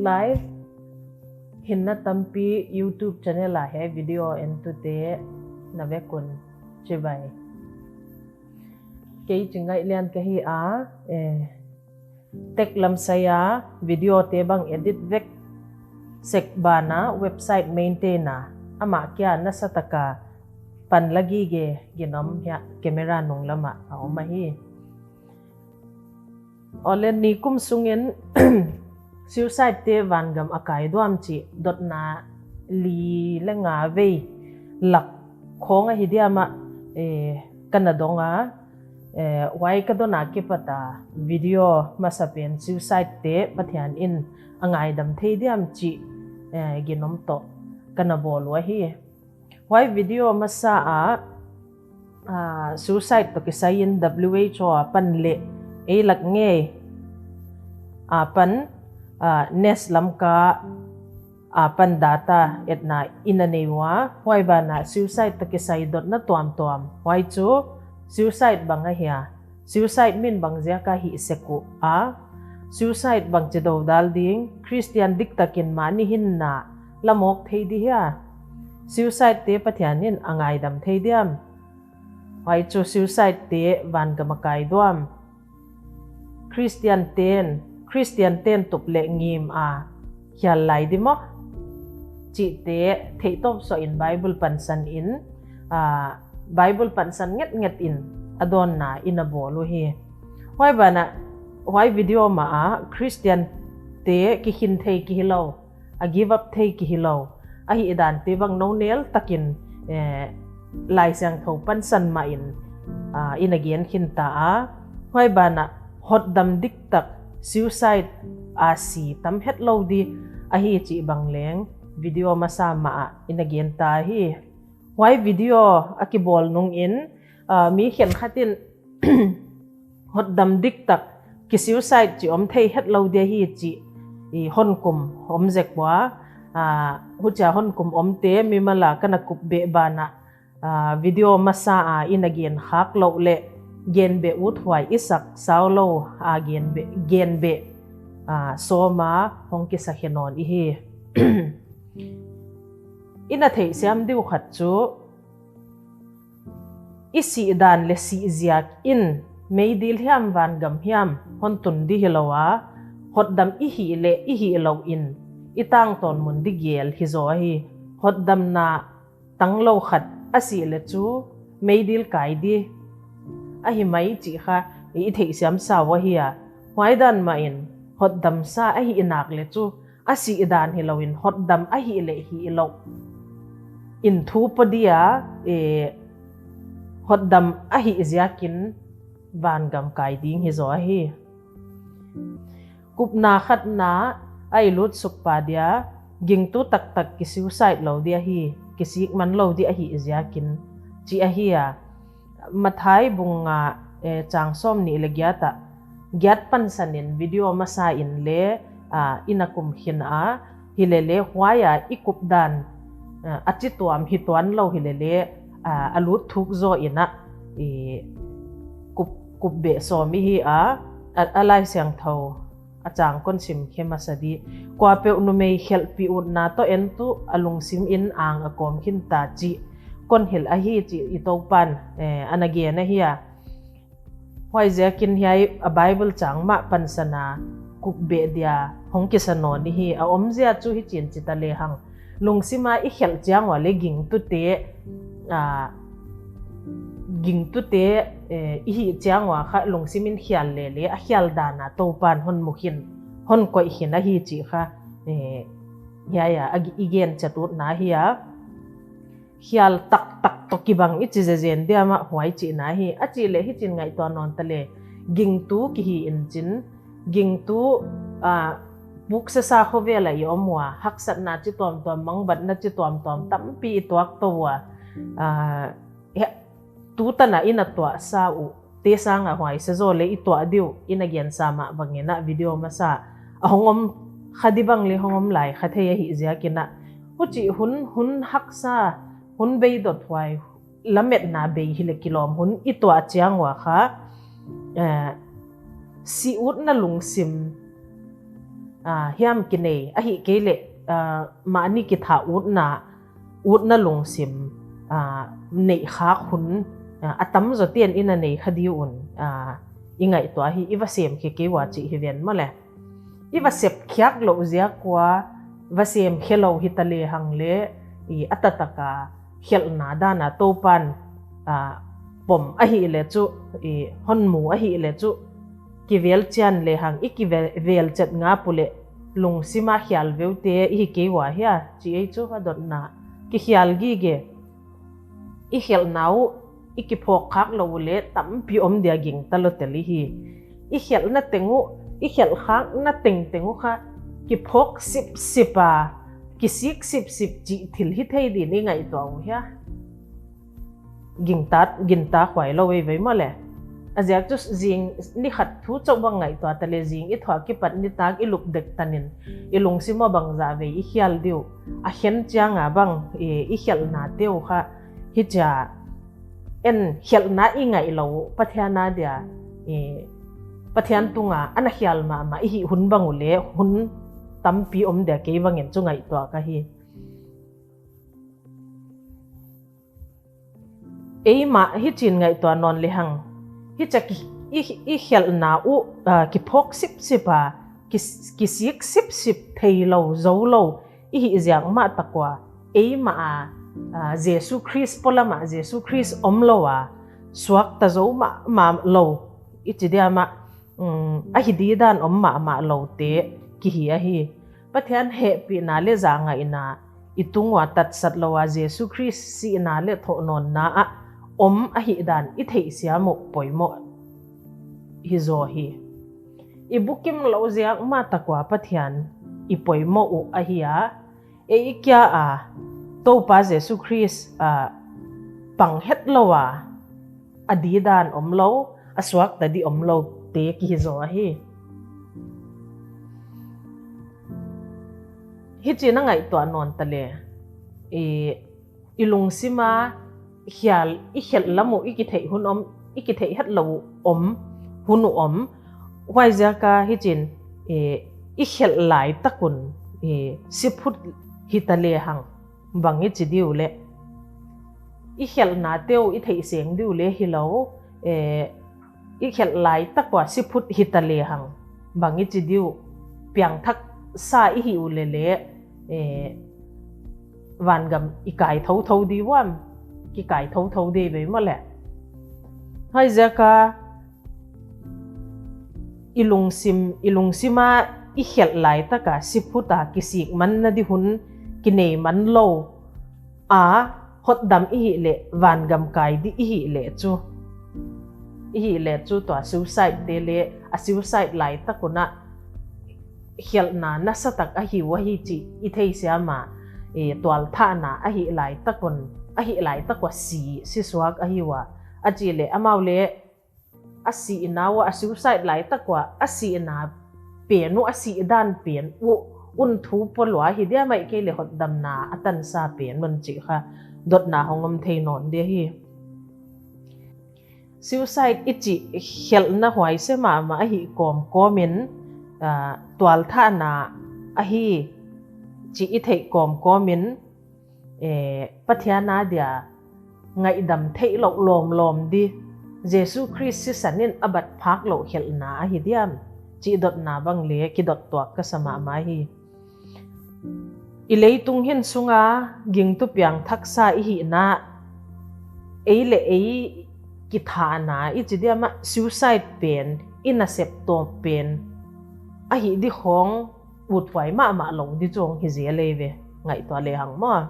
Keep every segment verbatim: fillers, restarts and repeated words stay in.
Live hinna tampi YouTube channel ah he video entute na vekun chibai. Kei Ci Ngaih Lian ka hi a, eh, tech lamsai a video te bang edit vek sek bana website maintain a amah kia nasa taka pan la gige ginom hiah camera nung lamah a om ahi. Awle, nikum sungin suicide te vangam a kai duam cih dotna li le nga vei lak khawng ahi diamah, eh, ka na dong a, eh, huai ka dona kipata video masa pen suicide te Pathian in a ngaidam thei diam cih, eh, ginom tawh ka na bawl uh ahi. Huai video masa ah, ah, suicide tawh kisai in W H O a pan le ei lak ngei a pan, ah, Nest Lamka a pan data etna i na nei uh a, huai bana suicide tawh kisai dotna tuamtuam, huai cu suicide bang ahia, suicide min bang ziaka hih sek uh a, suicide bang ci dodal ding, Khristian diktakin mahni hinna la mawk thei dih hia, suicide te Pathian in a ngaidam thei diam, huai cu suicide te vangam a kai duam, Khristian ten, Khristian ten tup le ngim a hial lai di maw? Cihte theihtawp suah in Bible pansan in, ah, Bible pansan ngetnget in a dawnna i na bawl uh hi. Huai bana huai video mah ah Khristian te kikhin thei kihi lo, a give up thei kihi lo, ahi dan te bang no nel takin, eh, Lai Siangtho pansan mah in, ah, i na gen khin ta a, huai bana hotdam diktak suicide a si tam het lo di ahi cih bang leng video masa mah ah i na gen ta hi. Huai video a kibawl nungin, ah, mi khenkhat in hotdam diktak kisuicide ci om thei het lo dia hi cih i honkum om zek bua, ah, hucia honkum omte mimal a ka na kup beh bana, ah, video masa a i na gen khak loh le gen beh ut huai i sak sau lo a gen beh, gen beh, ah, sawma hong kisa khe nawn i hi. I na theihsiam diu khat cu i sih dan le sih ziak in meidil hiam vangam hiam hon tun di hi lo a, hotdam i hih le i hih lo in i tangtawn mun di gel hi zaw ahi. Hotdamna tang lo khat a sih le cu meidil kai di ahi mai cih kha i theihsiam sau ahi a, huai dan mah in hotdamsa ahi nak le cu a sih dan hi loin hotdam ahi le hi lo in thu pua dia, eh, hotdam ahi ziakin vangam kai ding hi zaw ahi. Kupna khatna a i lut suk pa dia gingtu taktak kisuicide lo dia hi, kisik man lo dia ahi ziakin ci ahi a, Mathai bung nga, eh, cang sawm nih le giat ah giat pansan in video masa in le, ah, i na kum khin a, hi le le huai a i kup dan, ah, a ci tuam hi tuan lo hi le le, ah, a lut thuk zaw in ah i kup, kup beh sawm i hi a, a, a Lai Siangtho a cang kon sim khe masa di. Kua peuh numei khelhpih utna tawh en tuh a lungsim in ang a kawm khin ta cih kon hilh ahi cih i Topan, eh, a na gen ahi a. Huai ziakin hiai a Bible cang mah pansan a kup beh dia hong kisa nawn i hi. A omzia cu hi cin ci ta le hang lungsima i khelh ciang ua le gingtute, ah, gingtute, eh, i hih ciang ua kha lungsim in khial le le a khial dan a Topan hon mu khin, hon koih khin ahi cih kha, eh, hiai a, a gi-, i gen ciat utna hi a. Khial taktak tawh kibang i ci zezen dia mah huai cihna hi. A cih le hi cin ngaihtuah nawn ta le gingtu kihi in cin, gingtu, ah, puksasa khovel ah i om ua, haksatna ci tuamtuam, mangbatna ci tuamtuam tampi i tuak to ua, ah, he, tu tan a i na tuahsa uh te sang a huai se zaw le i tuah diu i na gensa mah bangin ah video masa a hong om kha di bang le hong om lai kha thei ahi ziakin ah, hucih hun, hun haksa, hun beidot huai, lametna bei hi le kilawm hun i tuah ciang ua kha, eh, si utna lungsim aa, hiam kinei, ahi kei leh, aa, mahni kitha utna, utna lungsim, aa, neihkhak hun, aa, a tamzaw ten i na nei kha dih un, aa, i ngaihtuah hi, i va semkhia kei ua cih hi ven maw le. I va sepkhiak loh ziak ua va semkhia lo hi ta lehang le, i a taktak a khialhna dana Topan, aa, pom ahih leh cu, i honmu ahih leh cu, kivel cian lehang i kivel, vel cet ngap uh leh lungsima khial veu te i hi kei ua hia, ci ei cu a dotna kikhial gige. I khialhna uh i kiphawkkhak lo uh leh tampi om dia gingta lo tel i hi. I khialhna teng uh, i khialhkhakna tengteng uh kha kiphawk sipsip a, kisik sipsip cih thil hi thei din i ngaihtuah uh hia? Ginta, ginta huai lo ei vei maw le. A ziak cu zing ni khat thu cauh bang ngaihtuah ta le, zing i thuah kipat nitak i lup dek tanin i lungsim ah bangzah vei i khial dih uh. A khen cianga bang i, i khialhna te uh kha hi cia en khialhna i ngaih lo uh Pathian a dia, i, Pathian tunga a na khial mahmah i hih hun bang uh le hun tampi om dia kei bangin cu ngaihtuah ka hi. Eimah hi cin ngaihtuah nawn lehang hi cia ki, i, i khialhna uh, aa, kiphawk sipsip a, ki, kisik sipsip thei lo, zo lo i hih ziak mah tak ua, eimah a, aa, Jesu Khrist pualamah Jesu Khrist om lo a, suakta zo mahmah lo i ci dia mah, um, a hi didan om mahmah lote kihi ahi. Pathian hehpihna le zahngaihna i tung ua tatsat lo a Jesu Khrist sihna le thawhnawnna ah om ahih dan i theihsiam uh poimawh hi zaw hi. I bukim lo ziak mah tak ua Pathian i poimawh uh ahi a, ei i kia a Topa Jesu Khrist, aa, pang het lo a, a didan om lo, a suakta dih om lo te kihi zaw ahi. Hi cin a ngaihtuah nawn ta le, i, i lungsima khial, i khialh lam uh i kitheih hun om, i kitheih het lo uh om, hun uh om. Huai ziaka hi cin, i, i khialh laitak un, i, siphut hi ta lehang bang i ci dih uh le, i khialhna te uh i theihseng dih uh le hi lo, e, i khialh laitak ua siphut hi ta lehang bang i ci dih uh, piangthak sa i hih uh le le, e, vangam i kai thotho dih uam, ki kai thotho dih vei maw le. Huai ziaka i lungsim, i lungsima i khialh laitaka siphuta kisik man na dih hun kinei man lo a, hotdam i hih leh, vangam kai dih i hih leh cu, i hih leh cu tua suicide te le a suicide laitak unah khialhna nasatak ahi uh ahi cih i theisiam a, e, tualthahna ahi laitak un, ahi laitak ua si, sisuak ahi uh a, a cih leh amau le a sihna uh a suicide laitak ua a sihna pen uh a sih dan pen uh un thu pua lua hi dia, maih kei le hotdamna a tansa pen un cih kha dotna hong om thei nawn dia hi. Suicide i cih khialhna huaisia mahmah ahi kawmkawmin, aa, tualthahna ahi cih i theih kawmkawmin, eh, Pathian a dia ngaihdam theih loh lawmlawm dih, Jesu Khrist sisan in a bat phak loh khialhna ahi diam cih dotna bang le kidot tuak ka sa mahmah hi. I leitung hin sunga gingtu piangthaksa i hihna, ei le ei kithahna i ci diam ah suicide pen, i nasep tawp pen ahi dih khawng uthuai mahmah lo dih cuang hi zia lei ve, ngaihtuah lehang maw.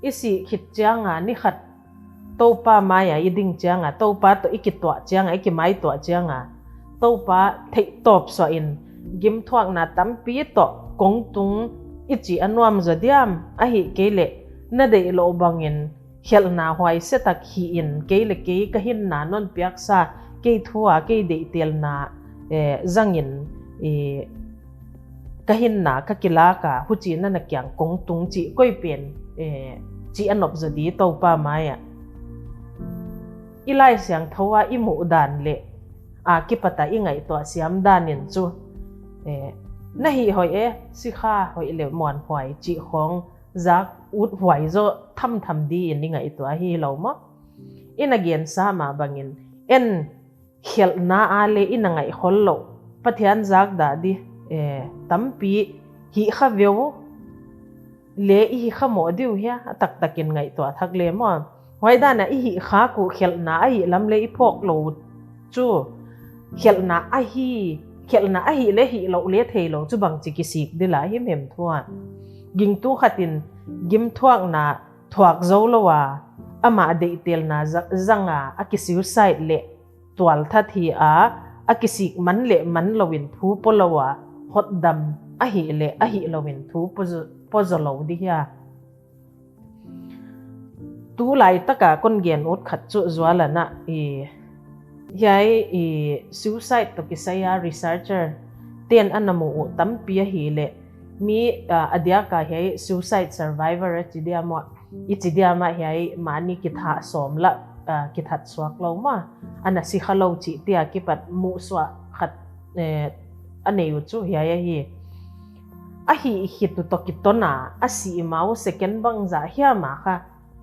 I sih khit cianga ni khat Topa mai-ah i ding cianga, Topa tawh i kituah cianga, i kimaituah cianga, Topa theihtawp suahin gimthuakna tampi tawh kong tung i cih a nuam zaw diam? Ahi kei leh na deih loh bangin khialhna huaisiatak hi-in kei le kei ka hinna non piaksa, kei thu-a kei deihtelna, eh, zangin, eh, ka hinna ka kilaka huci na na kiang kong tung cih koi pen, eh, cih a nop zaw dih Topa mai-ah. I Lai Siangtho a i muh dan le a kipata i ngaihtuah siam danin cu, eh, Na hih hoih e, sikha hoih le muanhuai cih khawng zak uthuai zaw thamtham di-in i ngaihtuah hi lo maw? I na gensa mah bangin en khialhna a le i na ngaihkhol loh Pathian zak dah di, eh, tampi hih kha veu le i hi kha mawh diu hia, a taktakin ngaihtuah thak le maw? Huai dana i hih khak uh khialhna ahih lam le i phawk lo uh cu khialhna ahi, khialhna ahih le hih loh le thei lo cu bangci kisik dila himhim thuah. Gingtu khatin gimthuakna thuak zo lo a, amah deihtelna za-, zanga a kisuicide le tualthat hi a, a kisik man le man loin thu pua lo a, hotdam ahih le ahih loin thu pua zo, pua zo lo di hia? Tu laitaka kon gen ut khat cu zualanah i, hiai i suicide tawh kisai a researcher ten a na muh uh tampi ahih le mi, ah, a diaka hiai suicide survivor a ci diam uh, i ci diam ah hiai mahni kithah sawm lah, ah, kithat suak lo maw, a na si kha lo cih tia kipat muhsuah khat, eh, a nei uh cu hiai ahi. A hih khit uh tawh kiton a, a sih ma uh second bangzah hiam a kha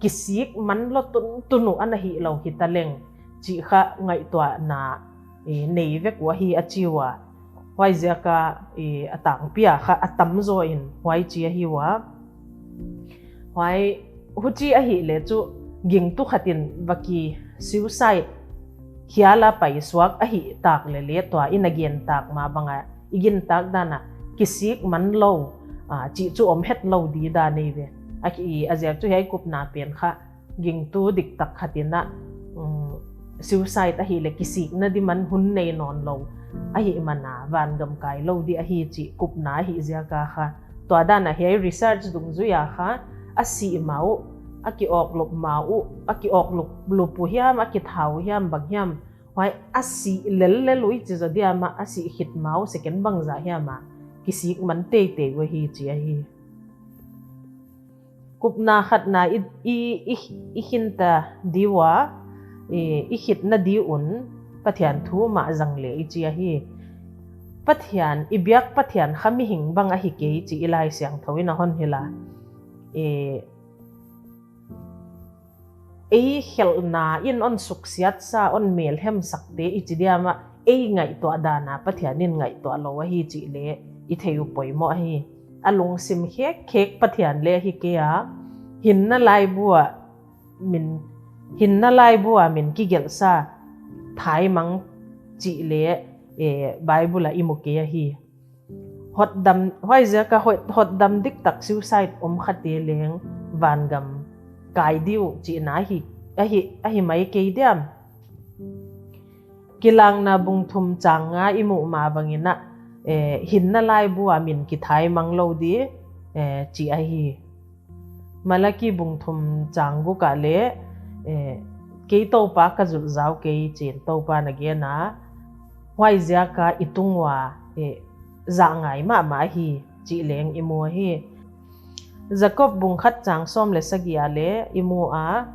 kisik man lo tuntun uh a na hih lo hi ta leng cih kha ngaihtuahna, eh, nei vek uh ahi a ci uh a. Huai ziaka, eh, a tangpi a kha a tam zaw in huai ci ahi uh a. Huai, huci ahih le cu gingtu khatin va ki suicide khial a paisuak ahih tak le le tua i na gen tak mah banga i gintak dana kisik man lo, ah, cih cu om het lo di dan ei ve. A ki, a ziak cu hiai kupna pen kha gingtu diktak khatin ah, um, suicide ahih le kisik na di man hun nei nawn lo ahih mana vangam kai lo di ahi cih kupna ahih ziaka kha. Tua dana hiai research dungzui a kha a sih ma uh, a kiawk lup ma uh, a kiawk lup, lup uh hiam, a kithau hiam, bang hiam, huai a sih lellel uh i ci zaw diam ah, a sih khit ma uh second bangzah hiam a kisik man teitei uh ahi ci ahi. Kupna khatna i, i, i, i khinta di uh a, i, i khitna di un Pathian thu mah zang le i ci ahi. Pathian, i biak Pathian kha mihing bang ahi kei ci i Lai Siangtho in a hon hi la. I, ei khelhna in on suksiatsa, on melhemsakte i ci diam ah, ei ngaihtuah dana Pathian in ngaihtuah lo ahi cih le i thei uh poimawh ahi. A lungsim khekkhek Pathian le ahi kei a, hinna laibu ah min, hinna laibu ah min kigelhsa thaimang cih le, eh, Bible ah i mu kei ahi. Hotdam, huaiziak a hot-, hotdam diktak suicide om khate leng vangam kai di uh cihna ahi, ahi, ahi mai kei diam? Kilakna bung thum cang nga i muh mah bangin ah, eh, hinna laibu ah min kithaimang lo di, eh, cih ahi. Malaki bung thum cang guk ah le, eh, kei Topa ka zulh zau kei ci-in Topa na gen a, huaiziak a i tung uh a, eh, zah ngai mahmah hi cih leng i mu ahi. Jakob bung khat cang sawm le sagih ah le i mu a,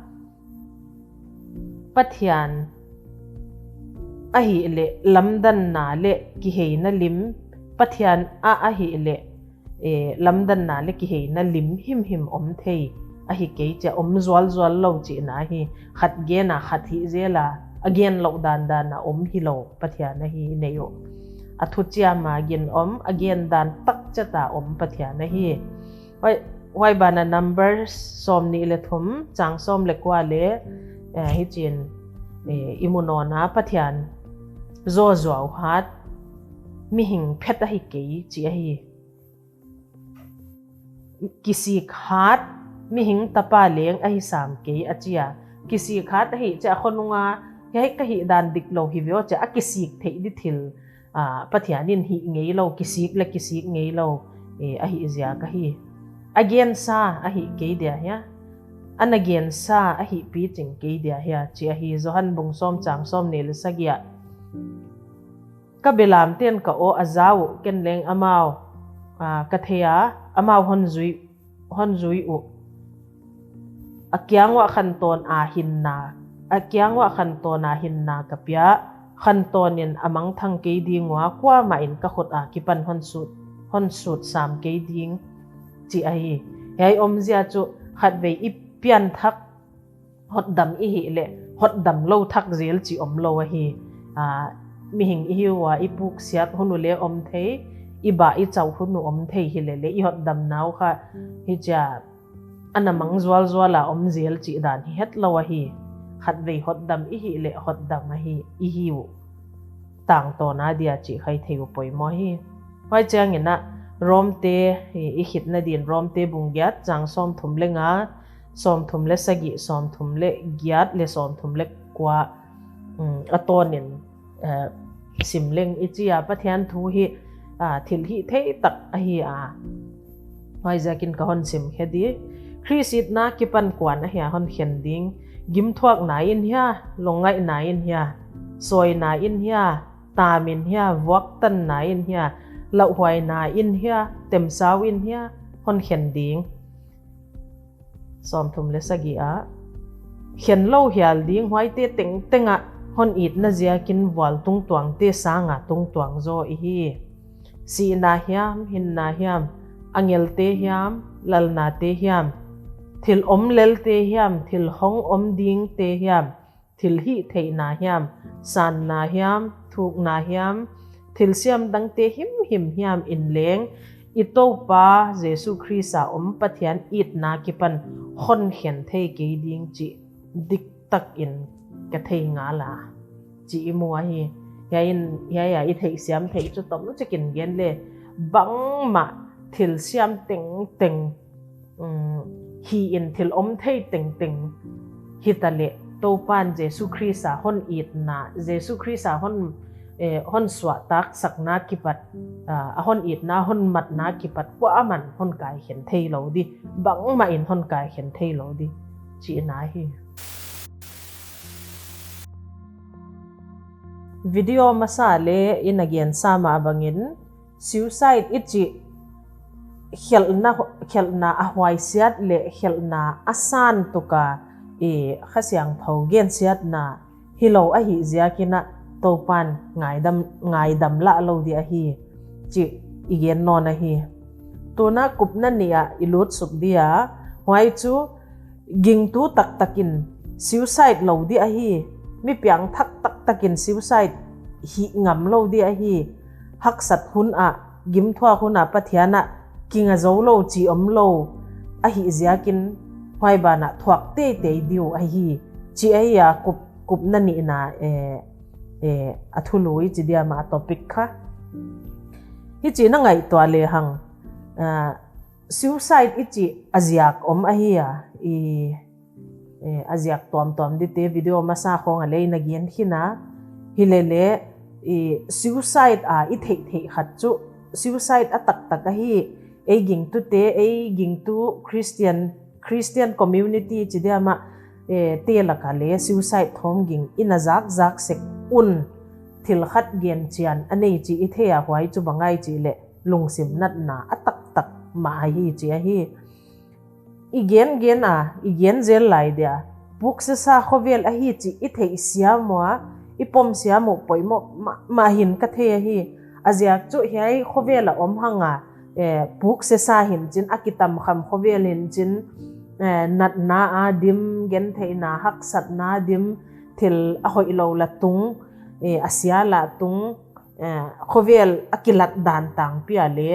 Pathian ahih le lamdanna le kiheina lim, Pathian ah ahih le, eh, lamdanna le kiheina lim himhim om thei ahi kei cia, om zualzual lo cihna ahi. Khat gen a khat hih zel a, a gen loh dandan a om hi lo Pathian ahi i nei uh. A thuciam a gin om, a gen dan takciat a om Pathian ahi. Huai, huai bana Numbers sawm nih le thum, cang sawm le kua le, eh, hi cin, eh, i mu nawn a Pathian zawzuau hat, mihing phet ahi kei ci ahi. Kisik hat, mihing tapa leng ahi sam kei a cia. Kisik hat ahi cia khonunga, hiai ka hih dan dik lo hi veo cia, a kisik theih di thil, ah, Pathian in hih ngei lo, kisik le kisik ngei lo, eh, ahi ziak ahi. A gensa ahi kei dia hia, a na gensa ahi picing kei dia hia, ci ahi. Johan bung sawm cang sawm nih le sagih ah, ka belamten ka aw a za uh, ken leng amau, ah, ka thei a, amau hon zui, hon zui uh. A kiang uah khantawn a hinna, a kiang uah khantawn a hinna ka pia, khantawn in a mangthang kei ding ua, kuamah in ka khut a kipan hon sut, hon sutsam kei ding cih ahi. Hiai omzia cu khatvei i pianthak hotdam i hih leh hotdam lo thak zel cih om lo ahi. Aa, mihing i hi uh a i puksiat hun uh le om thei, i bah i cauh hun uh om thei hi leh le i hotdamna uh kha hi cia a na mang zualzual a om zel cih dan hi het lo ahi. Khatvei hotdam i hih leh hotdam ahi i hi uh tangtawna dia cih kha i thei uh poimawh hi. Huai ciangin ah Rom te i, i khitna din Rom te bung giat cang sawmthum le nga, sawmthum le sagih, sawmthum le giat le sawmthum le kua, um, a tawnin, eh, sim leng i ci a, Pathian thu hi, ah, thil hih theih tak ahi a. Huaiziakin ka hon simkhia di. Khrist itna kipan kuan ahi a hon khen ding? Gimthuakna in hia, lungngaihna in hia, sawina in hia, taam in hia, vuaktanna in hia, lauhuaina in hia, temsau in hia, hon khen ding? Sawmthum le sagih ah, khen lo hial ding, huaite tengteng ah hon itna ziakin vual tungtuangte sanga tungtuang zaw i hi. Sihna hiam, hinna hiam, angelte hiam, lalnate hiam, thil om lelte hiam, thil hong om dingte hiam, thil hih theihna hiam, sanna hiam, thukna hiam, thilsiam dangte himhim hiam in leng, i Topa Jesuh Khrist a om Pathian itna kipan hon khen thei kei ding cih diktakin ka thei ngal a, cih i mu ahi. Hiai in, hiai a i theihsiam theih cu tom cikin gen le, bangmah thilsiam tengteng, um, hi in, thil om thei tengteng hi ta leh, Topan Jesuh Khrist a hon itna, Jesuh Khrist a hon, eh, hon suahtaksakna kipat, ah, a hon itna, hon matna kipat kuaman hon kaikhen thei lo di, bangmah in hon kaikhen thei lo di, cihna hi. Video masa le i na gensa mah bangin, suicide i cih khelhna, khelhna a huaisiat le khelhna a san tuka i Kha Siangtho gensiatna hi lo ahih ziakin ah Topan ngaidam, ngaidam lah lo di ahi cih i gen nawn ahi. Tuna kupna nih ah i lutsuk di a, huai cu gingtu taktakin suicide lo di ahi, mi piangthak taktakin suicide hih ngam lo di ahi, haksat hun ah, gimthuak hun ah Pathian ah kinga zo lo ci om lo ahih ziakin huai banah thuak teitei di uh ahi, ci ahi a kup, kupna nihna, eh, eh, a thului ci dia mah a topic kha. Hi ci na ngaihtuah lehang, ah, suicide i cih a ziak om ahi a, i, eh, a ziak tuamtuam dite video masa khawng a lei na gen khin a, hi lele, i, suicide a i theihtheih khat cu, suicide a taktak ahi, ei gingtute, ei gingtu Christian, Christian community ci dia mah, eh, te laka le suicide thawm ging i na zakzak sek un thil khat gen cian a nei ci i thei a, huai cu bangai cih leh lungsim natna a taktak mah ahi ci ahi. I gengen a, i gen zel lai dia, puksesa khuavel ahi cih i theih siam uh a, i pom siam uh poimawh mahmah hin ka thei ahi. A ziak cu hiai khuavel a om hang a, eh, puksesa hin cin, a kitamkham khuavel hin cin, eh, natna a dim, gentheihna haksatna dim, thil a hoih lo la tung, eh, a sia la tung, eh, khuavel a kilat dan tangpi a le,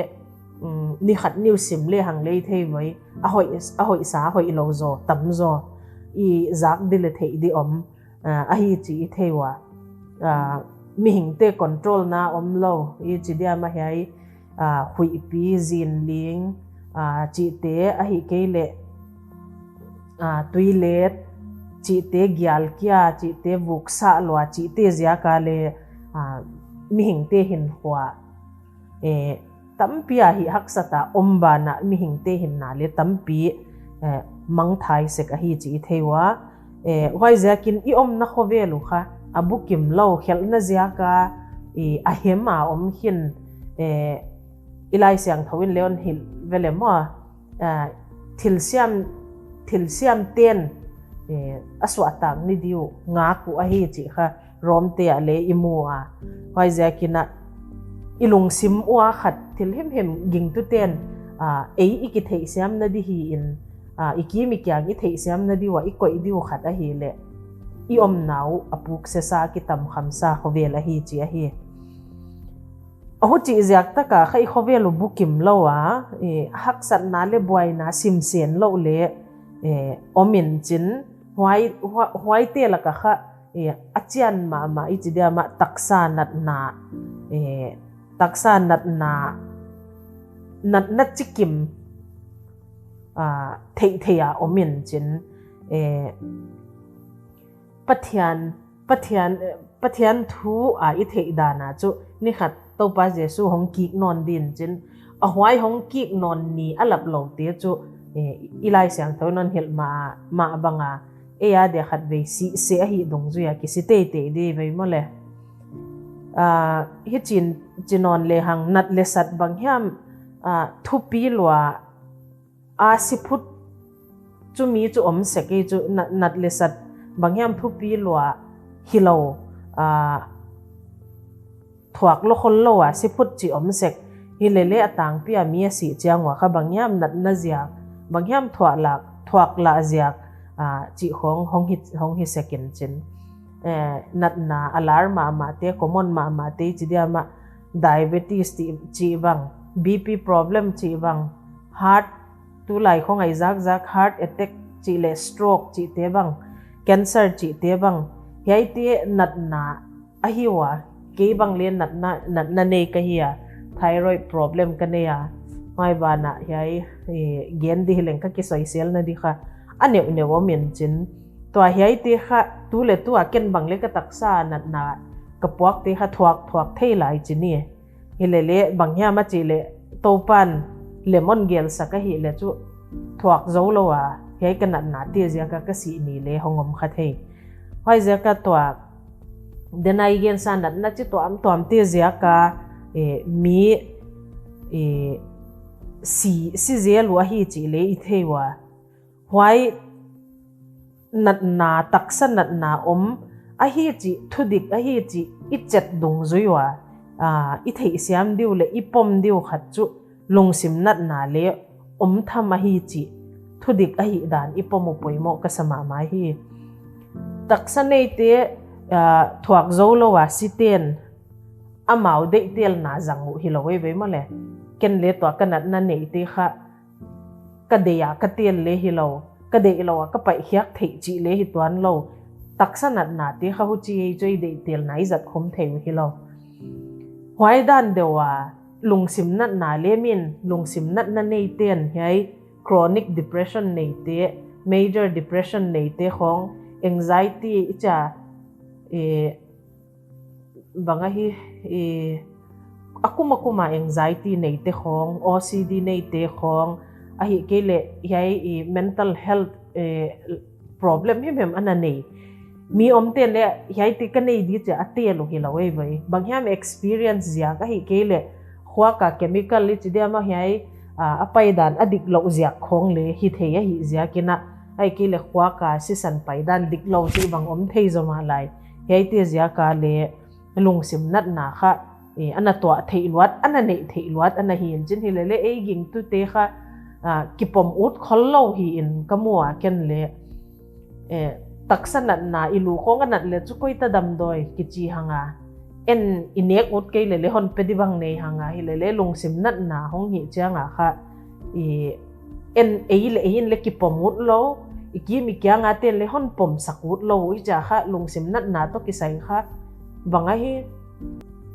um, ni khat ni uh sim lehang lei thei voi, a hoih, a hoihsa, a hoih lo zaw, tam zaw, i zak di le theih di om, eh, ahi ci i thei uh a, eh, mihingte control na om lo, i ci dia mah hiai, ah, huihpi, zinling, ah, cihte, ahi kei leh, ah, tuilet cihte, gialkia cihte, vuksah lua cihte ziaka le, ah, mihingte hinkhua, eh, tampi a hih haksat a om banah mihingte hinna le tampi, eh, mangthai sek ahi ci i thei uh a. Eh, huaiziakin i omna khuavel uh kha a bukim lo, khelhna ziaka, i, a hem a om khin, eh, i Lai Siangtho in le hon hilh ve le maw, eh, thilsiam, thilsiam ten, eh, a suahtak ni di uh ngak uh ahi cih kha Rom te ah le i mu a. Huaiziakin ah i lungsim uh a khat thil himhim gingtuten, aa, ei i kitheihsiam nading hi-in, aa, i kim i kiang i theihsiam nading uh a i koih ding uh khat ahih leh i omna uh a puksia sa, a kitamkham sa khovel ahi ci ahi. A hucih ziak takah kha i khovel uh bukim lo a, i haksatna le buaina simsen loh le, eh, om in cin, huai, hua-, huaite lakah kha, eh, a cian mahmah i ci diam ah taksa natna, eh, taksa natna, natna cikim, ah, theihtheih a om in cin, eh, Pathian, Pathian, Pathian thu a i theih dan a cu nikhat Topa Jesu hong kik nawn ding cin, a huai hong kik nawn ni a lap lote cu, eh, i Lai Siangtho in hong hilh mah, mah bang a, ei a dia khat vei sih seh ahi dungzui a kisi teitei ding vei maw le. Ah, hi cin, ci nawn le hang, nat le sat bang hiam, ah, thupi lua a siphut cu mi cu om sek ei cu, nat, nat le sat bang hiam thupi lua hi lo, aa, thuak lo khol lo a siphut cih om sek. Hi lele a tangpi a mi a sih ciang ua kha bang hiam natna ziak, bang hiam thuak lah, thuak lah ziak, aa, cih khong hong hi, hong hi sek in cin. Eh, natna a lar mahmahte, common mahmahte ci diam ah diabetes cih, cih bang, B P problem cih bang, heart, tulai khong ai zakzak, heart attack cih le stroke cihte bang, cancer cihte bang, hiaite natna ahi ua, kei bang le natna, natna nei ka hi a, thyroid problem ka nei a, huai banah hiai, eh, gen ding hi leng ka kisoisel nading kha a neuhneuh om in cin. Tua hiaite kha tu le tu a ken bang le ka taksa natna ka puakte kha thuak, thuak thei lai ci ni. Hi lele bang hiam a cih leh Topan lemon gelsak ahih leh cu thuak zo lo a, hiai ka natnate ziak a ka sih ni le hong om kha thei. Huai ziak a tua denai gensa natna ci tuamtuamte ziak a, eh, mi, eh, si, si zel uh ahi cih le i thei ua. Huai natna, taksa natna om ahi cih, thudik ahi cih i cet dungzui ua, aa, i theihsiam ding uh le i pom ding uh khat cu lungsim natna le om tham ahi cih thudik ahih dan i pom uh poimawh ka sa mahmah hi. Taksa neite, aa, thuak zo lo a siten amau deihtelna zang uh hi lo ei vei maw le. Ken le tua ka natna neite kha ka deih a ka tel le hi lo, ka deih lo a ka paihkhiak theih cih le hi tuan lo. Taksa natnate kha huci ei cu ei deihtelna i zat khum thei uh hi lo. Huai dan deuh a lungsim natna le min, lungsim natna neiten hiai chronic depression neite, major depression neite khong, anxiety i ci a, eh, bang ahi, eh, a kum a kum a anxiety neite khong, O C D neite khong, ahih kei leh hiai, eh, mental health, eh, problem himhim a na nei mi omte le hiaite ka nei ding ci a a tel uh hi lo ei vei. Bang hiam experience ziak ahih kei leh khuak a chemical i ci diam ah hiai, ah, a paidan a dik loh ziak khong le hi thei ahih ziakin ah, ahih kei leh khuak a sisan paidan dik lo cih bang om thei zaw mah lai. Hiaite ziak a le lungsim natna kha, eh, a na tuah theih luat, a na neih theih luat a na hi in cin hi lele ei gingtute kha, ah, kipom ut khol lo hi in ka mu a ken le, eh, taksa natna i lu khong a nat le cu koi ta damdawi kici hang a, en i nek ut kei lele hon pe ding bang nei hang a hi lele lungsim natna hong hih ciang a kha, i en ei le ei in le kipom ut lo, i kim i kiang a ten le hon pomsak ut lo, i ci a kha lungsim natna tawh kisai kha bang ahi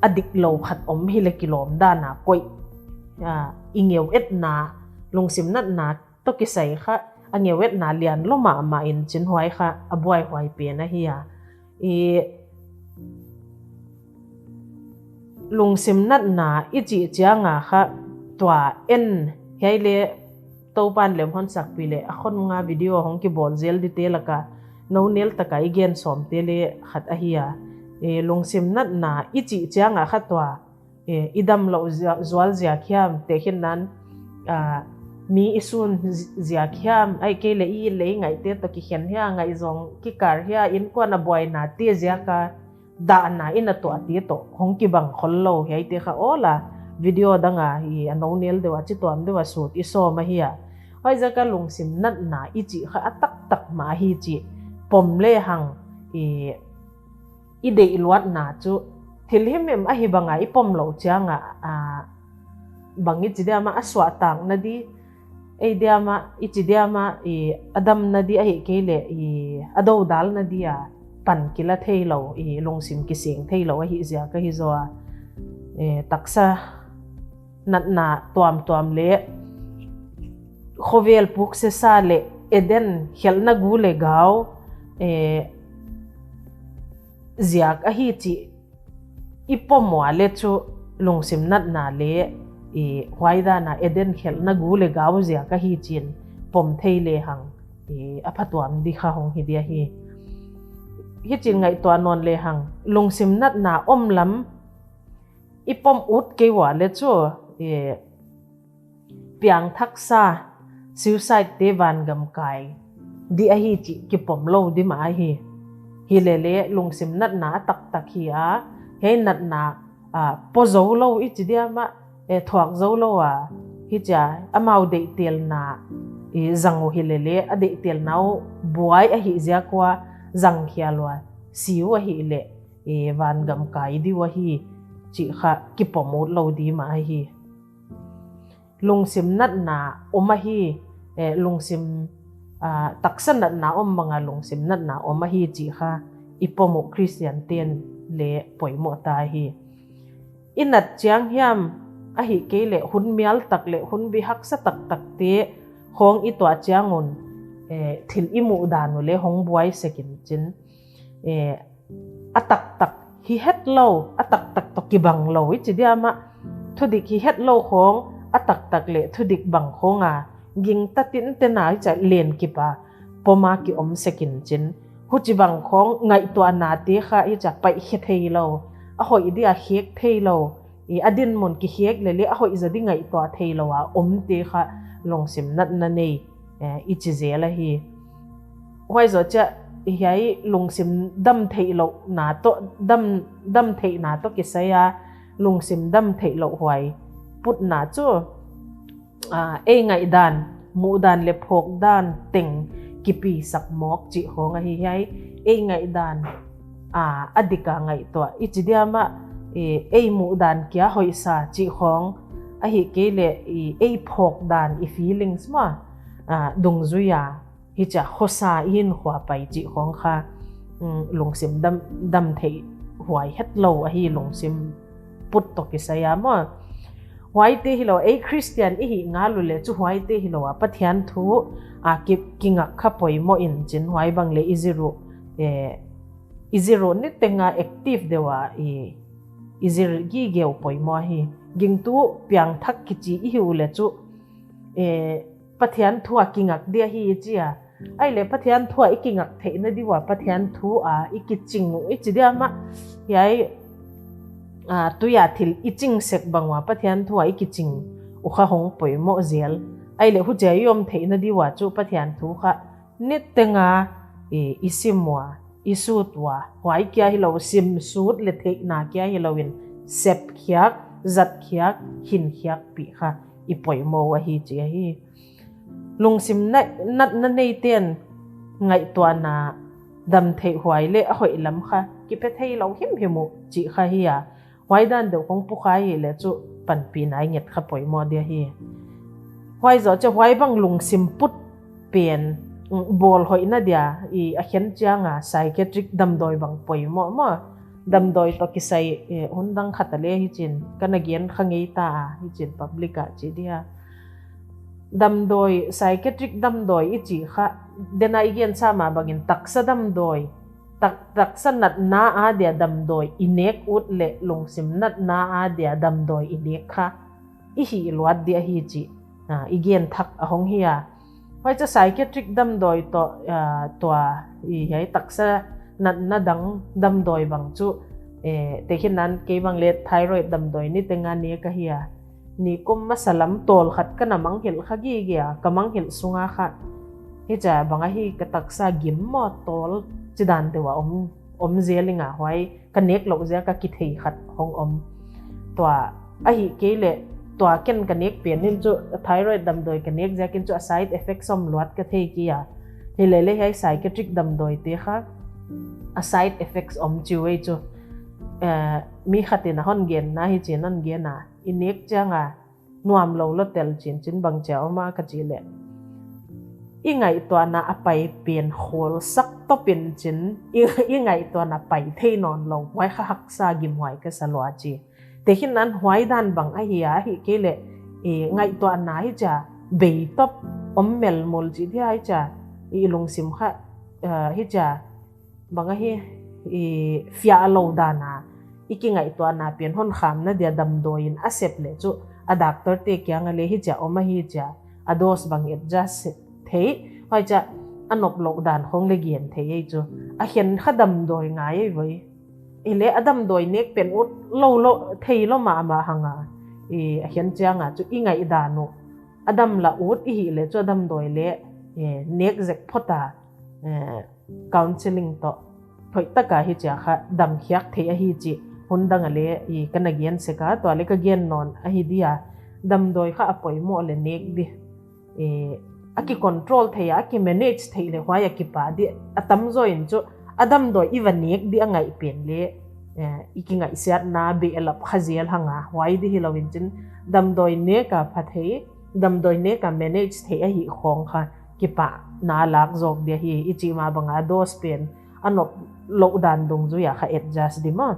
a dik lo khat om hi le kilawm dan a koih, ah, i ngeu etna, lungsim natna tawh kisai kha a ngeu etna lian lo mahmah in cin huai kha a buaihuai pen ahi a. I lungsim natna i cih ciang a kha tua en hiai le Topan lem hon sakpi le a khon nga video hong kibawl zel dingte lak a no nel tak a i gen sawmte le khat ahi a. I lungsim natna i cih ciang a kha tua, eh, i dam loh zia-, zual ziak hiam, tehkhin nan, ah, mi i sun zi-, ziak hiam, ahih kei leh i it le i ngaihte tawh kikhen hia, ngaihzawng kikar hia, innkuan a buainate ziak a dahna i na tuahte tawh hong kibang khol lo. Hiaite kha awla video danga i a nonel deuha ci tuam deuha sut i sawm ahi a. Huaizaka lungsim natna i cih kha a taktak mah ahi cih pom lehang i, i deih luatna cu thil himhim ahi banga i pom lo cianga, a, bang i ci diamah a suahtakna di, ei diamah, i ci diamah, i a damna di ahi kei leh i a dodalna di a pan kila thei lo, i lungsim kiseng thei lo ahi ziak ahi zaw a, e, taksa natna tuamtuam le khovel puksesa le Eden khelhna gu le gau, e, ziak ahi cih i pom ua le cu lungsim natna le i huaidana Eden khelhna gu le gau ziak ahi cin pom thei lehang i a phatuam di kha hong hi di ahi. Hi cin ngaihtuah nawn lehang lungsim natna om lam i pom ut kei ua le cu i piangthaksa, suicide te vangam kai di ahi cih kipom lo di mah ahi. Hi lele lungsim natna a taktak hi a, hei natna, a, pua zo lo i ci diamah, e, thuak zo lo a, hi cia amau deihtelna i zang uh hi lele a deihtelna uh buai ahi ziak ua zang khial ua si uh ahi leh i vangam kai di uh ahi cih kha kipom ut lo di mah ahi. Lungsim natna om ahi, eh, lungsim, ah, taksa natna om banga lungsim natna om ahi cih kha i pom uh Khristian ten le poimawh ta ahi. I nat ciang hiam ahi kei le hun mial tak le hun bihaksa taktak te khawng i tuah ciangun, eh, thil i muh dan uh le hong buai sekin cin, eh, a taktak hi het lo, a taktak tawh kibang lo i ci diamah, thudik hi het lo khawng a taktak le thudik bang khawng a gingta tintena i ca len kipa poma kiom sekin cin, huci bang khawng ngaihtuahnate kha i ca paihkhia thei lo, a hoih dia khek thei lo, i a dinmun kikhek lele a hoih zadi ngaihtuah thei lo a omte kha lungsim natna nei, eh, i ci zel ahi. Huai zawh ciah hiai lungsim dam theih lohna tawh, dam, dam theihna tawh kisai a lungsim dam theih loh huai putna cu, ah, ei ngaihdan, muhdan le phawkdan teng kipisak mawk cih khawng ahi hiai. Ei ngaihdan, ah, a dika ngaihtuah i ci diamah, eh, ei muhdan kia hoihsa cih khawng ahi kei le, eh, ei phawkdan i feelings maw, ah, dungzui a hi cia khuasa i hinkhua pai cih khawng kha, um, lungsim dam, dam theih huai het lo ahi lungsim put tawh kisai a maw. Huaite hi lo, ei Khristian i hih ngal uh le cu huaite hi lo a Pathian thu a ki, kingak kha poimawh in cin huai bang le i zirh uh, eh, i zirh uh niteng a active deuh a i, i zirh gige uh poimawh hi. Gingtu piangthak kici i hi uh le cu, eh, Pathian thu a kingak dia hi i ci a. Ai le Pathian thu a i kingak theihna di uh a Pathian thu a i kicing uh i ci diamah hiai, ah, tui a thil i cing sek bang uh a Pathian thu a i kicing uh kha hong poimawh zel. Ai le hucia i om theihna di uh a cu Pathian thu kha niteng a i, i sim uh a, i sut uh a, huai kia hi lo, sim sut le theihna kia hi lo in sepkhiak, zatkhiak, hinkhiak pih kha i poimawh uh ahi ci ahi. Lungsim na, natna neiten ngaihtuahna dam theih huai le a hoih lam kha kipia thei lo himhim uh cih kha hi a. Huai dan deuh kong pukha hi le cu panpihna i nget kha poimawh dia hi. Huai zawh ciah huai bang lungsim put pen, mm, bawl hoihna dia i a khen cianga psychiatric damdawi bang poimawh maw. Damdawi tawh kisai, eh, hun dang khat a le hi cin ka na gen kha ngei ta a hi cin public ah ci dia. Damdawi, psychiatric damdawi i ci kha dena i gen sa mah bangin taksa damdawi, tak, taksa natna a dia damdawi i nek ut le lungsim natna a dia damdawi i nek kha i hih luat dia hi ci, ah, i gen thak a hong hi a. Huai ca psychiatric damdawi tawh, ah, tua i hiai taksa natna dang damdawi bang cu, eh, tekhin nan kei bang le thyroid damdawi niteng a nek ahi a. Nikum masa lam tawl khat ka na mangngilh kha gige a, ka mangngilh sunga kha hi ca bang ahi ka taksa gim maw tawl ci dan deuh a om om zel ing a, huai ka nek loh ziak a kithei khat hong om. Tua ahi kei leh tua ken ka nek pen in cu thyroid damdawi ka nek ziakin cu a side effects om luat ka thei kei a. Hi lele hiai psychiatric damdawite kha a side effects om ci uh ei cu. Eh, mi khatin a hon genna hi cin hon gen a, i nek ciang a nuam lo lo tel cincin bang cia om a ka ci leh, i ngaihtuahna a pai pen khawl sak tawpin cin i, i ngaihtuahna pai thei nawn lo, huai kha haksa gimhuai ka sa lua ci. Tekhin nan huai dan bang ahi a, ahi kei leh i ngaihtuahna hi cia bei tawp om melmul ci dia hi cia i lungsim kha, eh, hi cia bang ahi, i fiah lo dan a i kingaihtuahna pian hon khamna dia damdawi in a sep leh cu a doctor te kiang a le hi cia om ahi cia a dose bang adjust thei, huai cia a nop loh dan khong le gen thei ei cu a khen kha damdawi ngai ei voi. I le a damdawi nek pen ut lo lo thei lo mahmah hang a, i a khen ciang a cu i ngaihdan uh a dam la ut i hi leh cu a damdawi le, eh, nek zek phot a, eh, counseling tawh hoih taka hi cia kha damkhiak thei ahi cih hun dang a le i ka na gen sek a, tua le ka gen nawn ahi dia, damdawi kha a poimawh le nek di, eh, a ki control thei a, a ki manage thei le huai a kipa di. A tamzaw in cu a damdawi i va nek di a ngaih pen le, eh, i kingaihsiatna behlap kha zel hang a, huai di hi lo in cin damdawi nek a pha thei, damdawi nek a manage thei ahi khawng kha kipahna lak zawk dia hi i cih mah bang a dose pen a nop loh dan dungzui a kha adjust di maw.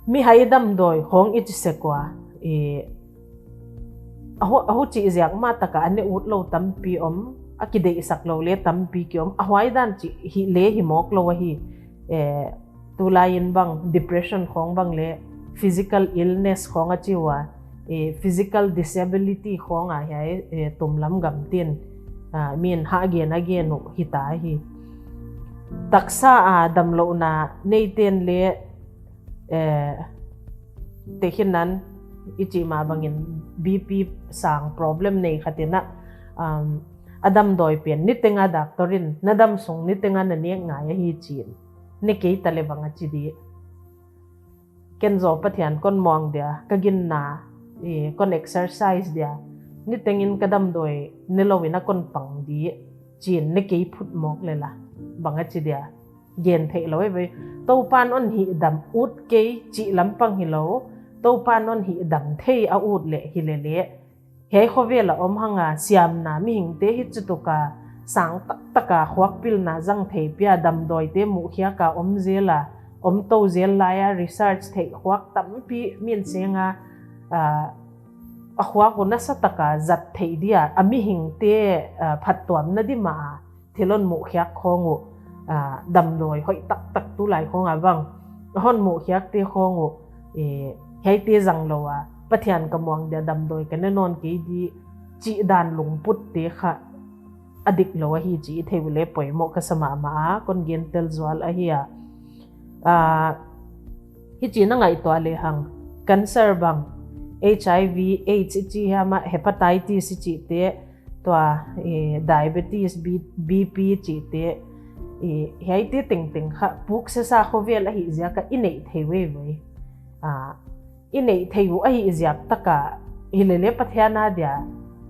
Mihai damdawi khawng i ci sek ua, i, a hu, a hu cih ziak mah taka a ne ut lo tampi om, a kideihsak lo le tampi ki om, a huai dan cih hi le hi mawk lo ahi, eh, tulai in bang depression khawng bang le physical illness khawng a ci ua, eh, physical disability khawng a hiai, eh, tumlam gamtin, ah, min hah gen a gen uh hita hi. Taksa a damlohna neiten le, eh, tekhin nan i cih mah bangin B P sang problem nei khatin ah, um, a damdawi pian niteng a doctor in na dam sung niteng a na nek ngai ahi cin ne kei ta le bang a ci di. Ken zaw Pathian kon muang dia, ka ginna, eh, kon exercise dia, nitengin ka damdawi ne lo in a kon pang di, cin ne kei phut mawk le la, bang a ci dia, gen theih lo ei vei. Topan on hihdam ut kei cih lampang hi lo, Topan on hihdam thei a ut leh hi le le, hiai khovel a om hang a siamna mihingte hi cutuk a sang taktaka khuakpilna zang thei pia damdawite muhkhiak a om zel a, om to zel lai a research theih khuak tampi min seng a, a, a khuak uh nasa taka zat theih dia a mihingte, a, phattuamna di mah a thil hon muhkhiak khawng uh, a, damdawi hoih taktak tulai khawng a bang a hon muhkhiakte khawng uh, e, hiaite zang lo a Pathian ka muang dia damdawi ka ne nawn kei di cih dan lungputte kha a dik lo ahi cih i thei uh le poimawh ka sa mahmah a kon gen tel zual ahi a. A, hi ci na ngaihtuah le hang cancer bang, H I V, AIDS i ci hiam a hepatitis i cihte, tua, eh, diabetes, B-, B P cihte, eh, hiaite tengteng kha puk sesa khovel ahi ziak a i neih thei veve. Ah, i neih thei uh ahi ziak taka hi le le Pathian a dia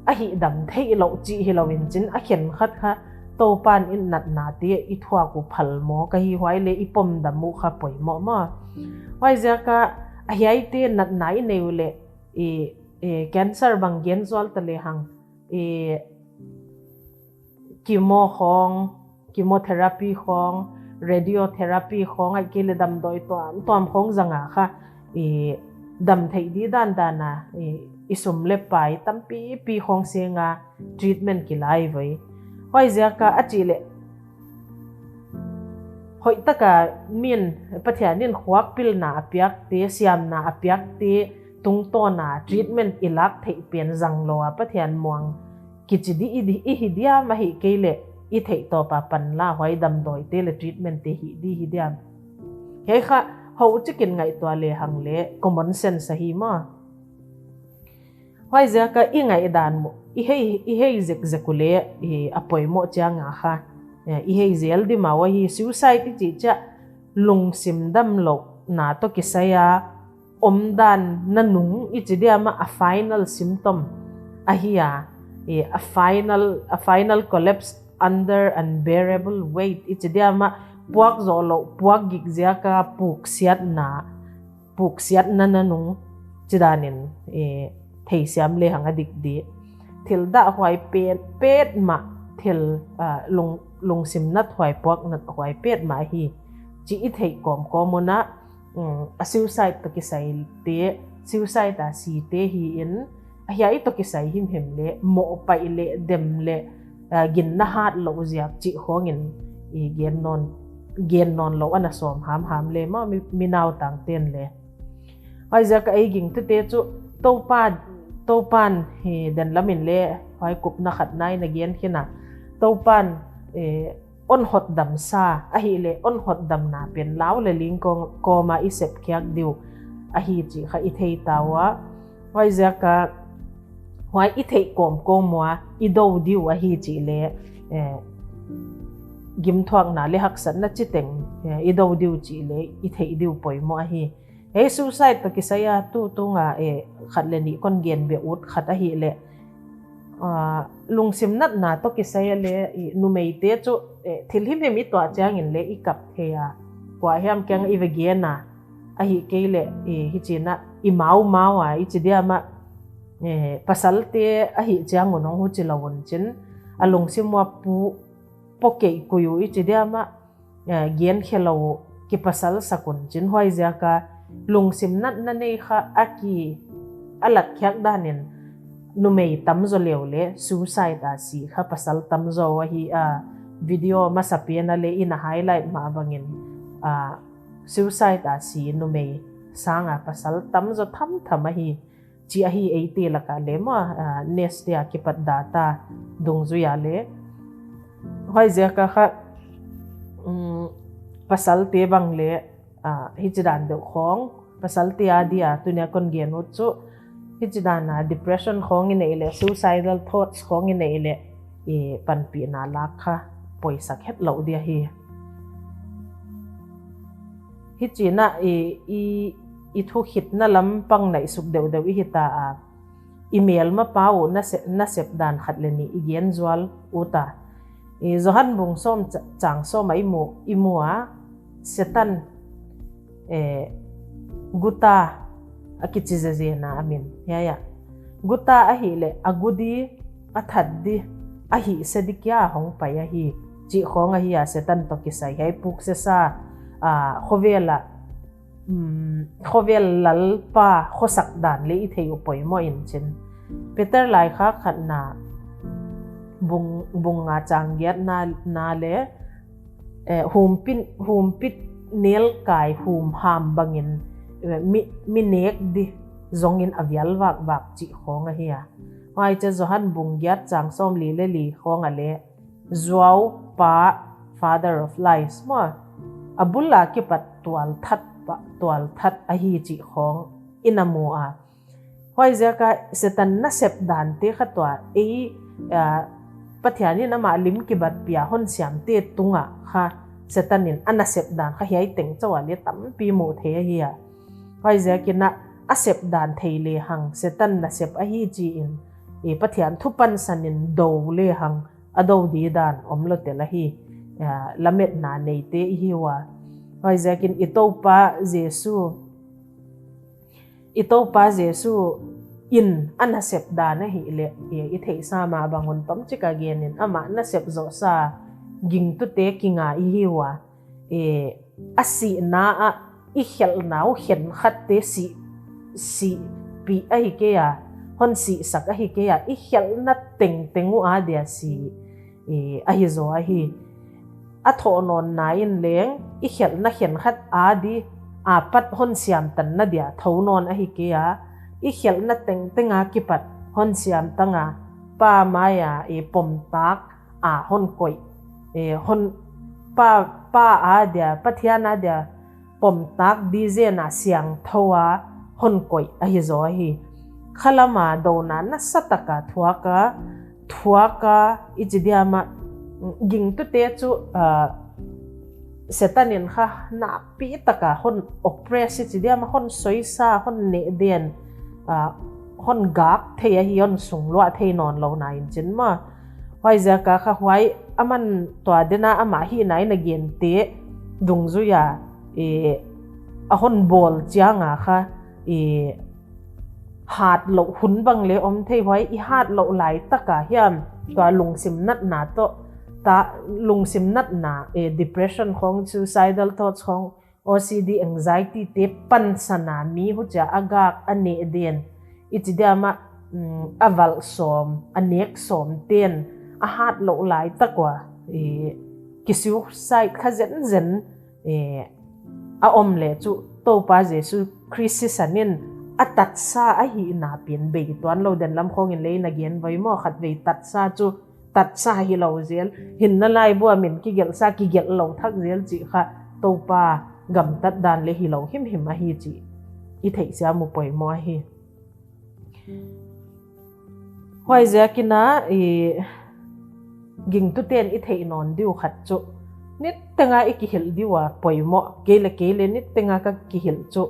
a hihdam theih loh cih hi lo in cin a khenkhat kha Topan in natnate i thuak uh phal maw ka hi huai le i pomdam uh kha poimawh maw. Huai ziak a hiaite natna i nei uh le i, i cancer bang gen zual ta le hang i chemo khawng, chemotherapy khawng, radiotherapy khawng, ahih kei le damdawi tuamtuam khawng zanga kha i dam theih di dandan a i, i sum le pai tampipi khawng senga treatment kilai vei. Huai ziak a a cih leh hoih taka min Pathian in khuakpilna a piakte, siamna a piakte tungtawna treatment i lak theih pian zang lo a Pathian muang kici di i, di, i hi diam ahih kei leh i theih tawpa panla huai damdawite le treatmentte hih di hi diam. Hiai kha hoh cikin ngaihtuah le hang le common sense ahi maw. Huai ziak a i ngaihdan uh i hei, i hei zekzek uh le i a poimawh ciang a kha eh, i hei zel di mah uh ahi. Suicide i cih ciah lungsim dam lohna tawh kisai a omdan nanung i ci diam ah a final symptom ahi a, eh, a final, a final collapse under unbearable weight i ci diam ah puak zawh loh, puak gik ziaka puksiatna, puksiatna nanung ci danin, eh, theisiam lehang a dik di. Thil dahhuai pet, pet mah, thil, ah, lung, lungsim nathuai, puak nathuai pet mah ahi ci i theih kawmkawm un ah, um, a suicide tawh kisaite, suicide a site hi-in, a hiah i tawh kisai himhim le mawhpaih le dem le, ah, ginna hat loh ziak cih khawngin i gen nawn, gen nawn loh a na sawm hamham le maw, mi, mi nautangten le. Huaiziak a ei gingtute cu Topa, Topan hi den lamin le huai kupna khatna in a gen khin a, Topan, eh, on hotdamsa ahih leh on hotdamna pen lau le ling kawm, kawma i sepkhiak diu ahi cih kha i thei ta uh a. Huaiziak a huai i theih kawmkawm uh a i do diu ahi cih le, eh, gimthuakna le haksatna citeng, eh, i do diu cih le i theih diu poimawh ahi. Hei suicide tawh kisai a tu tunga, eh, khat le nih kon gen bia ut khat ahih leh, ah, lungsim natna tawh kisai a le, i, numeite cu, eh, thil himhim i tuah ciangin le i kap thei a, kua hiam kiang i va gen a, ahi kei leh, i, hi cin ah i maumau a, i ci diam ah, eh, pasalte ahi ciang un hong huci lo un cin, a lungsim uh a pu, pua keih kui uh i ci diam ah, eh, genkhia lo uh kipasal sak un cin, huaiziak a lungsim natna nei kha a ki a latkhiak danin numei tamzaw leu le suicide a si kha pasal tamzaw ahi a, video masa pian a le in a highlight mah bangin, ah, suicide a si numei sanga pasal tamzaw thamtham ahi. Ci ahi eite lakah le maw, ah, Nestia kipat data dungzui a le. Huaiziak a kha, um, pasalte bang le, ah, hi ci dan deuh khawng, pasalte a dia tunia kon gen ut cu, hi ci dan a depression khawng i neih le, suicidal thoughts khawng i neih le, i panpihna lak kha poisak het loh dia hi. Hi cin ah i, i, i thukhitna lampang naihsuk deuhdeuh i hi ta a, i melmapa uh nasep, nasep dan khat le nih i gen zual ut a. I Johan bung sawm ca-, cang sawm ah i mu, i mu a, Satan, eh, guta a kici zezena a min. Hiai ah guta ahih leh a gu di, a that di, a hihsia di kia hong pai ahi cih khawng ahi a, Satan tawh kisai hiai puksiasa, ah, khovel ah, um, khovel lalpa khuasak dan le i thei uh poimawh in cin. Peter laikhak khatna bung, bung nga cang giatna, na le, eh, humpit, humpit nelkai humham bangin, eh, mi, mi nek di zongin a vial vakvak cih khawng ahi a. Huai cia Johan bung giat cang sawm li le li khawng a le, zuau pa, father of lies maw, a bul a kipat tualthat pa, tualthat ahi cih khawng i na mu a. Huaiziak a Satan nasep dante kha tua ei, ah, Pathian in amah lim kibatpih a hon siamte tungah kha Satan in a nasep dan kha hiai teng cauh a le tampi muh thei ahi a. Huaiziakin ah a sep dan thei lehang Satan nasep ahi ci-in, i Pathian thu pansanin do lehang a do di dan om lo tel ahi, ah, lametna neite i hi uh a. Huaiziakin i Topa Jesu, i Topa Jesu in a nasep dan ahih leh, i, i theihsa mah bang un tomcik a genin amah nasep zawhsa gingtute kinga i hi uh a. I, a sihna ah i khelhna uh khenkhatte sih, sihpih ahi kei a, hon sihsak ahi kei a, i khelhna tengteng uh a dia si, i, ahi zaw ahi. A thawhnawnna in leng i khelhna khenkhat a di a pat hon siamtanna dia tho nawn ahi kei a, i khelhna tengteng a kipat hon siamtang a, Pa mai a, i, pomtak a hon koih, e, hon pa, pa a dia, Pathian a dia pomtak di zen a siangtho a hon koih ahi zaw ahi. Khalam a dona nasataka thuaka, thuaka i ci diam ah Gingtute cu, aa, Satan in kha nakpi taka hon oppress i ci diam, hon soisa, hon nehden, aa, hon gak thei ahi, hon sungluah thei nawn lo na in cin maw. Huaiziaka kha huai aman tua dena amah hihna in a gente dungzui a, e, a hon bawl cianga kha, e, hat loh hun bang le om thei, huai i hat loh laitaka hiam tua lungsim natna tawh, ta, lungsim natna, e, depression khong, suicidal thoughts khong, O C D, anxiety te pansana mi hucia a gak a nehden i ci diam ah, mm, a valh sawm, a nek sawm ten a hat loh laitak ua, e, kisuicide kha zenzen, e, a om le cu Topa Jesu Khrist sisan in a tatsa ahihna pen bei tuan lo den lam khongin lei na gen voi maw, khat vei tatsa cu tatsa hi lo zel, hinna laibu a min kigelhsa kigelh lo thak zel cih kha Topa gamtat dan le hi lo himhim ahi cih i theihsiam uh poimawh ahi. Huaiziakin ah i gingtute in i theih nawn diu khat cu nittenga i kihilh diu a poimawh, kei le kei le nittenga ka kihilh cu,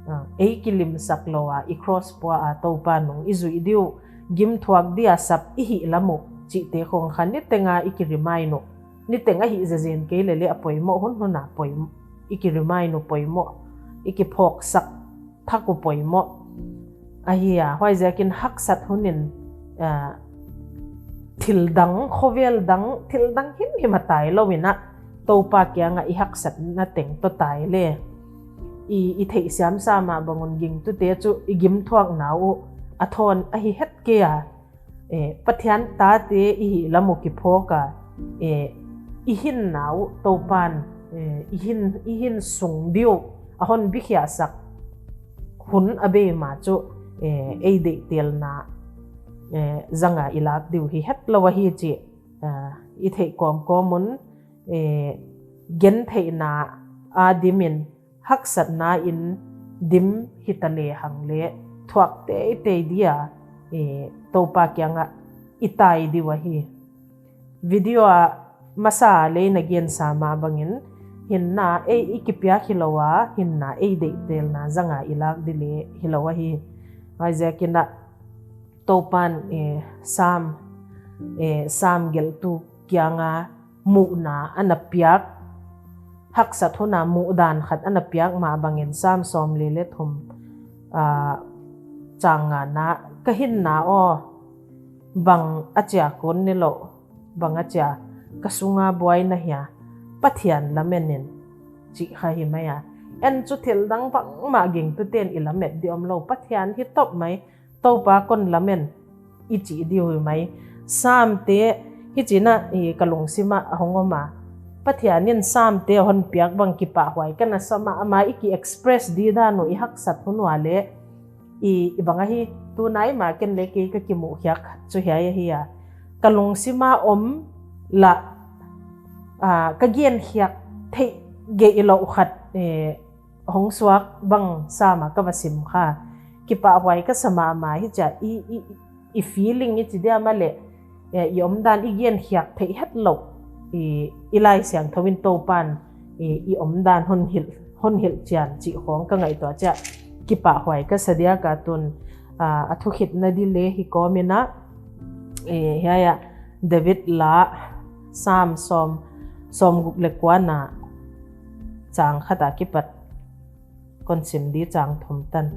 a, ei kilimsak lo a i cross pua a Topa nung i zuih diu, gimthuak dia sap i hih lam uh cihte khong kha nittenga i ki-remind uh. Nitteng ahih zezen kei le le a poimawh hunhun a poim-, i ki-remind uh poimawh, i kiphawksak thak uh poimawh ahi a, huaiziakin haksat hunin, a, thil dang, khovel dang, thil dang himhim a tai loin ah Topa kiangah i haksatna teng tawh tai le i, i theihsiamsa mah bangun gingtute cu i gimthuakna uh a thawn ahi het kei a, e, Pathian tate i hih lam uh kiphawk a, e, i hinna uh Topan, e, i hin, i hin sung diu a hon bikhiahsak hun a bei ma cu, e, ei deihtelna, e, zanga i lak diu hi het lo ahi cih, e, i theih kawmkawm un, e, gentheihna a dimin haksatna in dim hita lehang le thuak teitei dia, e, Topa kiangah i tai diu ahi. Video ah masa lei na gensa mah bangin hinna ei i kipiak hi lo a, hinna ei deihtelna zanga i lak di le hi lo ahi. Huaiziakin ah Topan, e, Sam, e, Sam gelhtu kianga muhna a na piak, haksat huna muhdan khat a na piak mah bangin Sam sawmli le thum, a, cang ngana, ka hinna aw, bang a cia kun ni lo, bang a cia ka sunga buai na hia, Pathian lamen in, cih kha hi mai a. En cu thil dang bangmah gingtute in i lamet di om lo, Pathian hi top mai, Topa kon lamen i cih diu hi mai. Samte hi cinah i ka lungsimah a hong om a, Pathian in Samte a hon piak bang kipahhuai ka na sa mahmah i ki-express di dan uh i haksat hun ua le i, i bang ahi, tunai mah ken le kei ka kimuhkhiak khat cu hiai ahi a, ka lungsima om lah, a, ka genkhiak theih geih loh khat, e, hong suak bang Sama ka va sim kha. Kipahhuai ka sa mahmah hi cia i, i, i feeling i ci diam a le, e, i omdan i genkhiak theih het loh i, i Lai Siangtho in Topan i, i omdan hon hilh, hon hilh cian cih khawng ka ngaihtuah cia kipahhuai ka sa diak a tun, a, a thukhitna di le hi kawmin ah, e, hiai ah David la Sam sawm, sawmguk le kuana cang khat a kipat kon sim di cang thum tan.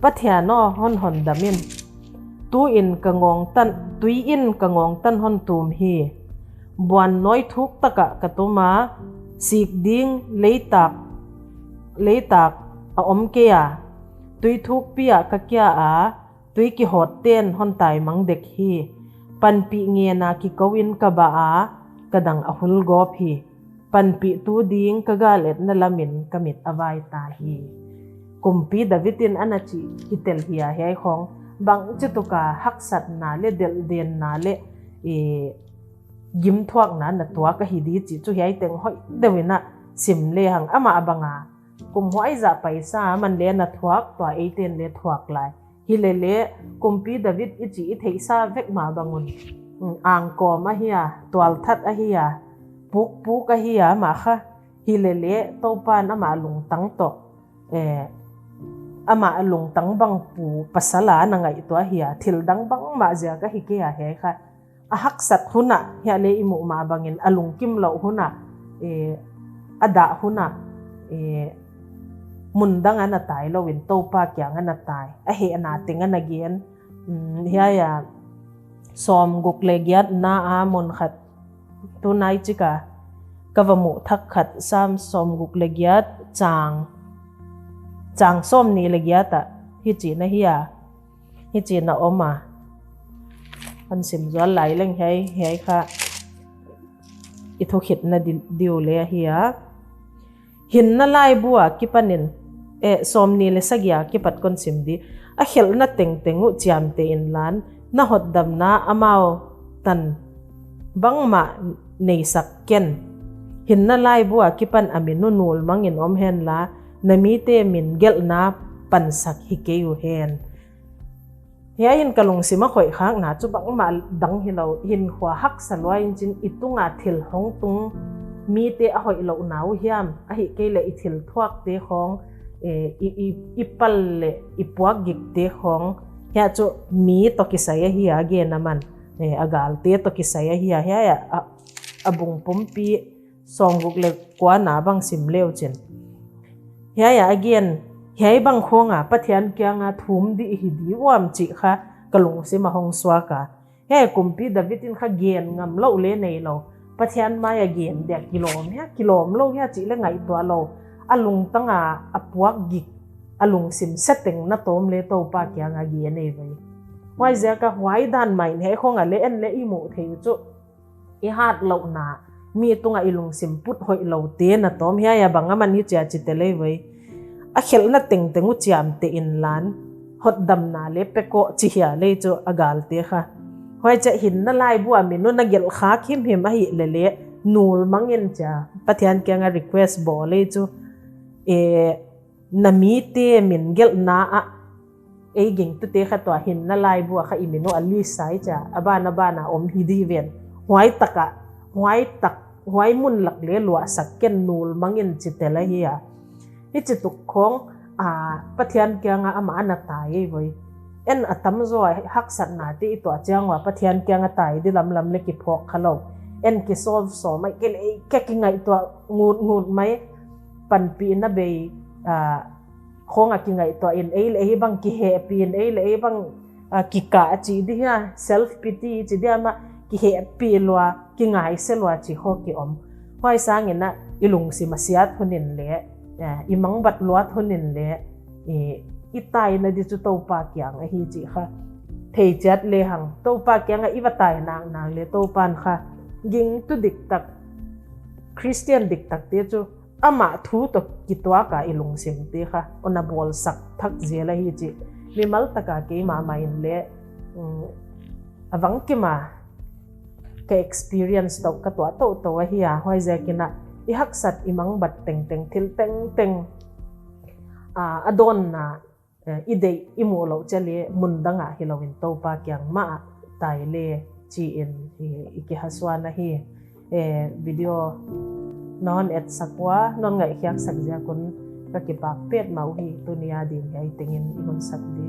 Pathian aw, hon hondam in. Tu in ka ngawngtan, tui in ka ngawngtan hon tum hi. Buannawi thuk takah ka tum a, sik ding leitak, leitak a om kei a, tui thukpi ah ka kia a, tui kihawt ten hon taimang dek hi. Panpih ngena kiko in ka bah a, ka dang a hul gawp hi. Panpihtu ding ka gal etna lamin ka mit a vai ta hi. Kumpi David in a na cih kitel hi a, hiai khawng bangci tuka haksatna le delhdenna le, e, gimthuakna na tuak ahi di cih cu hiai teng hoih deuh in ah sim lehang amah banga kum huaizah paisa man le na thuak, tua eiten le thuak lai. Hi lele, Kumpi David i cih i theihsa vek mah bangun angkawm ahi a, tualthat ahi a, pukpuk ahi a, mah kha hi lele Topa in amah lungtang tawh, eh, amah lungtang bang pu pasal a na ngaihtuah hi a, thil dang bangmah ziak ahi kei a, hiai kha a haksat hunah, hiah le i muh mah bangin a lungkim loh hunah, eh, a dah hunah, eh, mundang a na tai loin Topa kiang a na tai, a hehna teng a na gen. Hiai a sawmguk le giatna a mun khat, tunai cik a ka va muh thak khat, Sam sawmguk le giat, cang, cang sawmnih le giat ah hici na hi a, hici na om a, an sim zual lai leng hiai, hiai kha i thukhitna di, diu le ahi a. Hinna laibu a kipanin, eh, sawmnih le sagih a kipat kon sim di. A khelhna tengteng uh ciamteh inlan, na hotdamna amau tan bangmah neisak ken. Hinna laibu a kipan a min uh nulmangin om henla, na mite min gelhna pansak hi kei uh hen. Hiai in ka lungsim a khoihkhakna cu bangmah dang hi lo, hinkhua haksa lua in cin i tunga thil hong tung mite a hoih lohna uh hiam, ahih kei leh i thil thuakte khawng, eh, i, i, i pal le i puakgikte khawng, hiah cu mi tawh kisai ahi a gen a man, eh, a galte tawh kisai ahi a, hiah a, a bung pumpi sawmguk le kuana bang sim leu cin. Hiai a again, hiai bang khawng a Pathian kiang a thum dih hi di uam cih kha ka lungsim a hong suak a. Hiai kumpi David in kha gen ngam loh le nei lo. Pathian mai a gen dia kilawm hia, kilawm lo hia cih le ngaihtuah lo. A lungtang a, a puakgik, a lungsim seteng na tawm le Topa kiang a gen ei vei. Huaiziak a huai dan mai hiai khawng a le en le i muh thei uh cu i hat lohna, mi tungah i lungsim put hoih lote na tawm hiai a bang a man hi cia ci te lei vei. A khelhna tengteng uh ciamteh inlan, hotdamna le pekawh ci hia lei cu a galte kha. Huai ciah hinna laibu a min uh na gelh khak himhim ahih lele nulmangin cia Pathian kiang a request bawl lei cu, e, na mite min gelhna ah ei gingtute kha tua hinna laibu a kha i min uh a list sai cia a ban a ban a om hi di ven. Huai takah, huai tak, huai mun lak le luahsak ken nulmangin ci tel ahi a. Hi ci tuk khawng, a, Pathian kiang a amah a na tai ei voi. En a tamzaw a haksatnate i tuah ciang ua Pathian kiang a tai di lamlam le kiphawk kha lo. En kisawmsawm ai kei le ei kia kingaihtuah ngutngut mai, panpihna bei, a, khawng a kingaihtuah in ei le ei bang kihehpih in ei le ei bang, a, kikah a cih di hia, self pity cih di amah kihehpih lua, kingaise lua cih khawng kiom. Huai sangin ah i lungsim a siat hun in le, a, i mangbat luat hun in le, i, i taina di cu Topa kiang ahi cih kha thei ciat le hang. Topa kiang a i va tai naknak le Topa in kha gingtu diktak, Khristian diktakte cu amah thu tawh kituak a i lungsimte kha hong na bawlsak thak zel ahi cih mimal taka keimah mah in le, um, a vangkim a ka experience tawh ka tuah toto ahi a, huaiziakin ah i haksat i mangbat tengteng thil tengteng, a, a dawnna, eh, i deih i muh loh cia le mundang ah hi loin Topa kiang mah ah tai le ci-in i, i kihasuan ahi. Eh, video na hon etsak ua, na hon ngaihkhiaksak ziakun ka kipak petmah uh hi. Tuni a ding hiai tengin i honsak di.